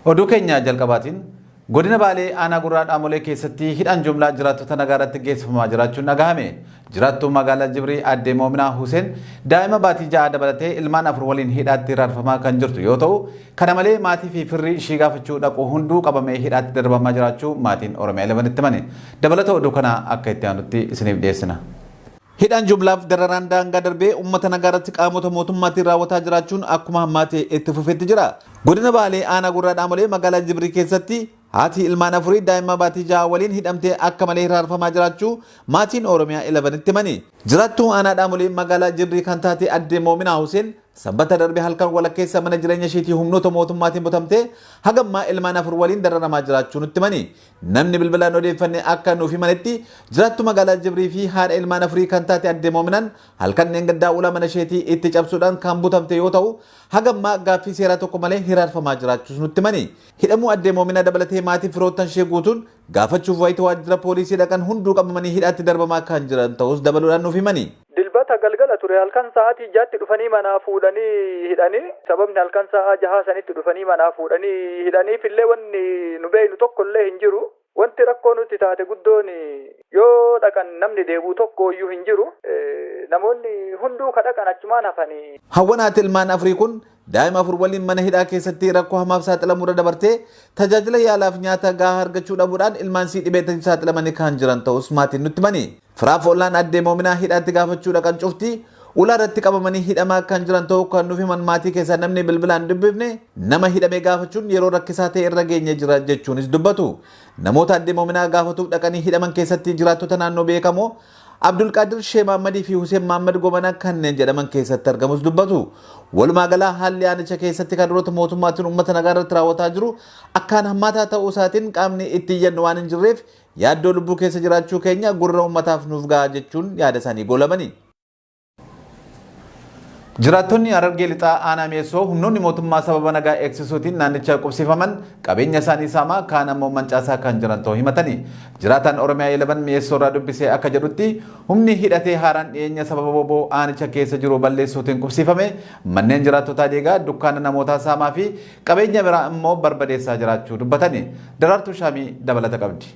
Oduu keenya jalqabaatiin godina Baalee aanaa Gurraa Dhaamolee keessatti hidhaan jumlaa jiraattota nagaa irratti geessifamaa jiraachuun dhagahame. Jiraattuu magaalaa Jibrii aadde Moominaa Huseen daa'ima baatii 6 dabalatee ilmaan 4 waliin hidhaatti hiraarfamaa kan jirtu yoo ta'u, kana malee maatii fi firri ishii gaafachuu dhaqu hunduu qabamee hidhaatti darbamaa jiraachuu maatiin Oromiyaa 11tti himani. Dabalata oduu kanaa akka itti aanutti isiniif dhiyeessina. Hidhaan jumlaaf dararaan daangaa darbee uummata nagaa irratti qaamota mootummaatiin raawwataa jiraachuun akkuma hammaatee itti fufetti jira. Godina Baalee aanaa Gurraa Dhaamolee magaalaa Jibrii keessatti haati ilmaan afurii daa'imma baatii 6 waliin hidhamtee akka malee hiraarfamaa jiraachuu maatiin Oromiyaa 11tti himani. Jiraattuu aanaa Dhaamolee magaalaa Jibrii kan taate addee Moominaa Huseen Sanbata darbe halkan walakkeessa mana jireenya isheetii humnoota mootummaatiin butamtee hagammaa ilmaan 4 waliin dararamaa jiraachuu nutti himani. Namni bilbilaan odeeffanne akka nuuf himanitti jiraattu magaalaa Jibrii fi haadha ilmaan afurii kan taate addee Moominaan halkan dheengaddaa ulaa mana isheetii itti cabsuudhaan kan butamte yoo ta'u hagammaa gaaffii seeraa tokko malee hiraarfamaa jiraachuus nutti himani. Hidhamuu addee Moominaa dabalatee maatii firoottan ishee guutuun gaafachuuf wayita waajjira poolisii dhaqan hunduu qabamanii hidhaatti darbamaa kan jiran ta'uus dabaluudhaan nuuf himani. Dilbata galgala ture halkan sa'aatii 6tti dhufanii manaa fuudhanii hidhanii sababni halkan sa'aa jahaa sanitti dhufanii manaa fuudhanii hidhaniif illee wanni nu beeknu tokko illee hin jiru. Wanti rakkoo nutti taate guddoon yoo dhaqan namni deebi'u tokko iyyuu hin jiru. Namoonni hunduu ka dhaqan achumaan hafanii. Hawwan haati ilmaan afurii kun daa'ima 4 waliin mana hidhaa keessatti rakkoo hamaaf saaxilamuurra dabartee tajaajila yaalaaf nyaata gahaa argachuu dhabuudhaan ilmaan isii dhibeetaniif saaxilamanii kan jiran ta'us maatiin nutti himani. Firaaf ollaan addee Moominaa hidhaatti gaafachuu dhaqan cufti ulaa irratti qabamanii hidhamaa kan jiran ta'uu kan nuuf himan maatii keessaa namni bilbilaan dubbifne nama hidhame gaafachuun yeroo rakkisaa ta'e irra geenye jira jechuunis dubbatu. Namoota addee Moominaa gaafatuuf dhaqanii hidhaman keessatti jiraattota naannoo beekamoo Abdulqaadir Shee Maammadii fi Huseen Maammad Gobanaa kanneen jedhaman keessatti argamus dubbatu. Walumaa galaa haalli aanicha keessatti kaadiroota mootummaatiin uummata nagaa irratti raawwataa jiru akkaan hammaataa ta'uu isaatiin qaamni itti iyyannu waan hin jirreef yaaddoo lubbuu keessa jiraachuu keenya gurra uummataaf nuuf gahaa jechuun yaada isaanii goolabani. Jiraattonni Harargee Lixaa Aanaa Mi'eessoo humnoonni mootummaa sababa nagaa eegsisuutiin naannicha qubsiifaman qabeenya isaanii saamaa kaan ammoo mancaasaa kan jiran ta'uu himatani. Jiraataan Oromiyaa 11 Mi'eessoo irraa dubbise akka jedhutti humni hidhatee haaraan dhiyeenya sababa wbo aanicha keessa jiru balleessuutiin qubsiifame manneen jiraattotaa diigaa, dukkaana namootaa saamaa fi qabeenya biraa immoo barbadeessaa jiraachuu dubbatani. Daraartuu Shaamii dabalata qabdi.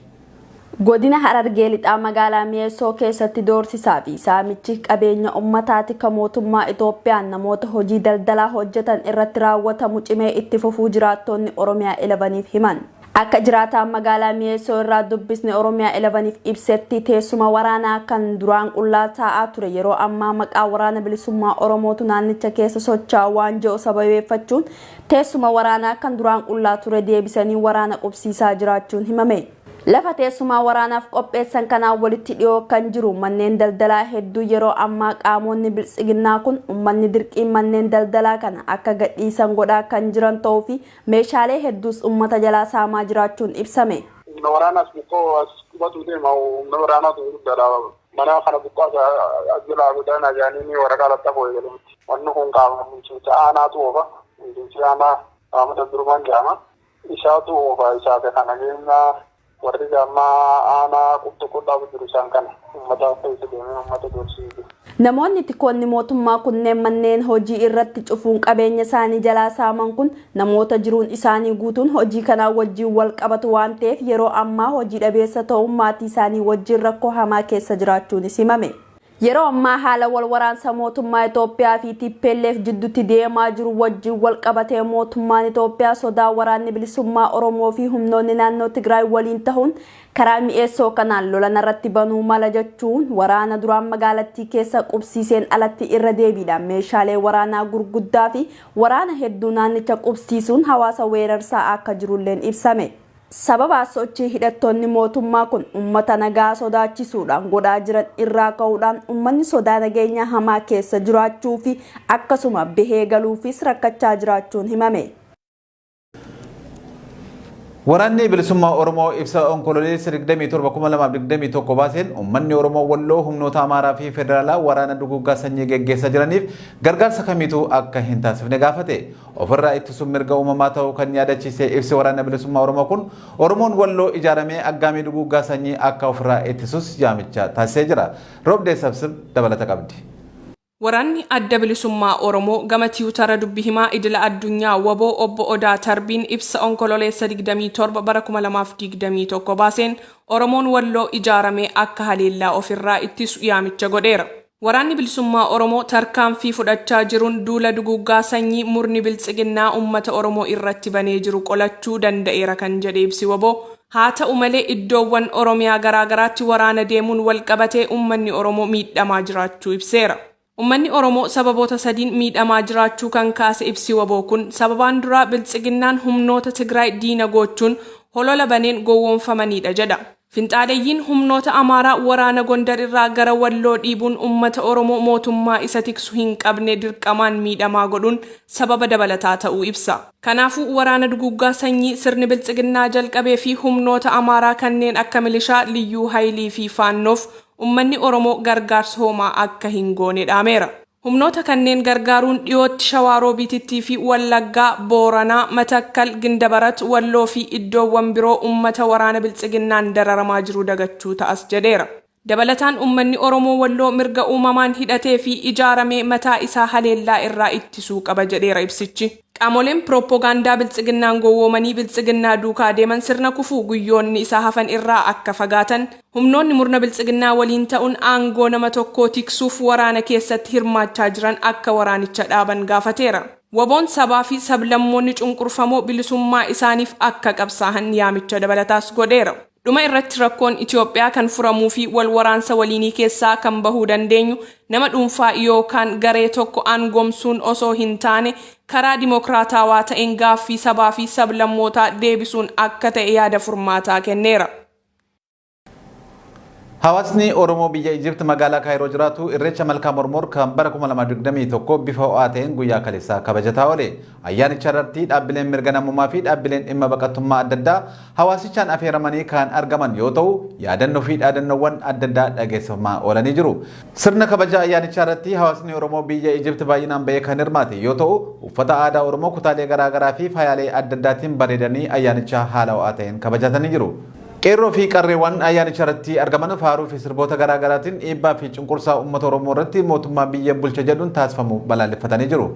Godina Harargee Lixaa magaalaa Mi'eessoo keessatti doorsisaa fi saamichi qabeenya ummataa tika mootummaa Itoophiyaan namoota hojii daldalaa hojjetan irratti raawwatamu cimee itti fufuu jiraattoonni Oromia 11'f himan. Akka jiraataan magaalaa Mi'eessoo irraa dubbisne Oromia 11'f ibsetti teessuma waraanaa kan duraan qullaa taa'aa ture yeroo ammaa maqaa Waraana Bilisummaa Oromootu naannicha keessa socho'a waan jedhu sababeeffachuun teessuma waraanaa kan duraan qullaa ture deebisanii waraana qubsiisaa jiraachuun himame. Lafa teessumaa waraanaaf qopheessan kanaan walitti dhiyoo kan jiru manneen daldalaa hedduu yeroo ammaa qaamoonni biltsiginnaa kun ummanni dirqiin manneen daldalaa kana akka gadhiisan godhaa kan jiran ta'uu fi meeshaalee hedduus ummata jalaa saamaa jiraachuun ibsame. Humna waraanaas buqqoo as qubatu deema humna waraanaatu guddaadha. Mana kana buqqaasa as jalaa godaanaa jedhanii waraqaa laxxafuu eegalu. Wanni kun qaama bulchiinsa aanaatu oofa. Bulchiinsi aanaa qaama daddurumaan jedhama. Isaatu oofa isaa fi kan nageenya warri amma aanaa qubxuqquu dhaabu jiru isaan kana. Uummata keessa deemee uummata doorsiisuu jiru. Namoonni tikoonni mootummaa kunneen manneen hojii irratti cufuun qabeenya isaanii jalaa saaman kun namoota jiruun isaanii guutuun hojii kanaa wajjin wal qabatu waan ta'eef yeroo ammaa hojii dhabeessa ta'uun maatii isaanii wajjin rakkoo hamaa keessa jiraachuunis himame. Yeroo ammaa haala wal waraansa mootummaa Itoophiyaa fi tplf jiddutti deemaa jiru wajjin wal qabatee mootummaan Itoophiyaa sodaa waraanni bilisummaa Oromoo fi humnoonni naannoo Tigraay waliin tahuun karaa Mi'eessoo kanaan lola narratti banuu mala jechuun waraana duraan magaalattii keessa qubsiiseen alatti irra deebiidhaan meeshaalee waraanaa gurguddaa fi waraana hedduu naannicha qubsiisuun hawaasa weerarsaa akka jirulleen ibsame. Sababa sochii hidhattoonni mootummaa kun ummata nagaa sodaachisuudhaan godhaa jiran irraa ka'uudhaan ummanni sodaa nageenyaa hamaa keessa jiraachuu fi akkasuma bahee galuufis rakkachaa jiraachuun himame. Waraanni Bilisummaa Oromoo ibsa Onkololeessa 27, 2021 baaseen uummanni Oromoo Walloo humnoota Amaaraa fi Federaalaa waraana duguuggaa sanyii geggeessaa jiraniif gargaarsa kamiituu akka hin taasifne gaafate. Ofirraa ittisuun mirga uumamaa ta'uu kan yaadachiise ibsi Waraana Bilisummaa Oromoo kun, Oromoon Walloo ijaaramee aggaamii duguuggaa sanyii akka ofirraa ittisus yaamicha taasisee jira. Roobdee Sabsib dabalata qabdi. Waraanni Adda Bilisummaa Oromoo gama Tiwutara dubbi himaa idila addunyaa wbo Obbo Odaa Tarbiin ibsa Onkololeessa 27 bara 2021 baaseen Oromoon Walloo ijaaramee akka haleellaa ofirraa ittisu yaamicha godheera. Waraanni Bilisummaa Oromoo tarkaanfii fudhachaa jiruun duula duguuggaa sanyii murni Biltsiginnaa uummata Oromoo irratti banee jiru qolachuu danda'eera kan jedhe ibsi wbo, haa ta'u malee iddoowwan Oromiyaa garaagaraatti waraana deemuun walqabatee uummanni Oromoo miidhamaa jiraachuu ibseera. Ummanni Oromoo sababoota sadiin miidhamaa jiraachuu kan kaase ibsi wbo kun, sababaan duraa Biltsiginnaan humnoota Tigraay diina goochuun holola baneen gowwoomfamaniidha jedha. Finxaaleyyiin humnoota Amaaraa waraana Gondar irraa gara Walloo dhiibuun ummata Oromoo mootummaa isa tiksu hin qabne dirqamaan miidhamaa godhuun sababa dabalataa ta'uu ibsa. Kanaafuu waraana duguuggaa sanyii sirni Biltsiginnaa jalqabee fi humnoota Amaaraa kanneen akka milishaa, Liyyuu Hayilii fi Faannoof ummanni Oromoo gargaarsa homaa akka hin goone dhaameera. Humnoota kanneen gargaaruun dhiyootti Shawaa Roobiitittii fi Wallaggaa, Booranaa, Matakkal, Gindabarat, Walloo fi iddoowwan biroo ummata waraana Biltsiginnaan dararamaa jiru dagachuu ta'as jedheera. Dabalataan ummanni Oromoo Walloo mirga uumamaan hidhatee fi ijaaramee mataa isaa haleellaa irraa ittisuu qaba jedheera ibsichi. Qaamoleen pirooppogaandaa Biltsiginnaan gowwoomanii Biltsiginnaa duukaa deeman sirna kufuu guyyoonni isaa hafan irraa akka fagaatan, humnoonni murna Biltsiginnaa waliin ta'uun aangoo nama tokkoo tiksuuf waraana keessatti hirmaachaa jiran akka waraanicha dhaaban gaafateera. Wbo'n sabaa fi sablammoonni cunqurfamoo bilisummaa isaaniif akka qabsaahan yaamicha dabalataas godheera. Dhuma irratti rakkoon Itoophiyaa kan furamuu fi wal waraansa waliinii keessaa kan bahuu dandeenyu nama dhuunfaa yookaan garee tokko aangomsuun osoo hin taane karaa dimokraataawaa ta'een gaaffii sabaa fi sab-lammootaa deebisuun akka ta'e yaada furmaataa kenneera. Hawaasni Oromoo biyya Ijipt magaalaa Kaayiroo jiraatu Irreecha Malkaa Mormor kan bara 2021 bifa ho'aa ta'een guyyaa kaleessaa kabajataa oole. Ayyaanicha irratti dhaabbileen mirga namoomaa fi dhaabbileen dhimma baqattummaa adda addaa hawaasichaan afeeramanii kan argaman yoo ta'u, yaadannoo fi dhaadannoowwan adda addaa dhageessifamaa oolanii jiru. Sirna kabaja ayyaanichaa irratti hawaasni Oromoo biyya Ijipt baay'inaan ba'ee kan hirmaate yoo ta'u, uffata aadaa Oromoo kutaalee garaa garaa fi faayaalee adda addaatiin bareedanii ayyaanicha haala ho'aa ta'een kabajatanii jiru. Qeerroo fi qarreewwan ayyaanicha irratti argaman faaruu fi sirboota garaa garaatiin dhiibbaa fi cunqursaa uummata Oromoo irratti mootummaa biyya bulcha jedhuun taasifamu balaaleffatanii jiru.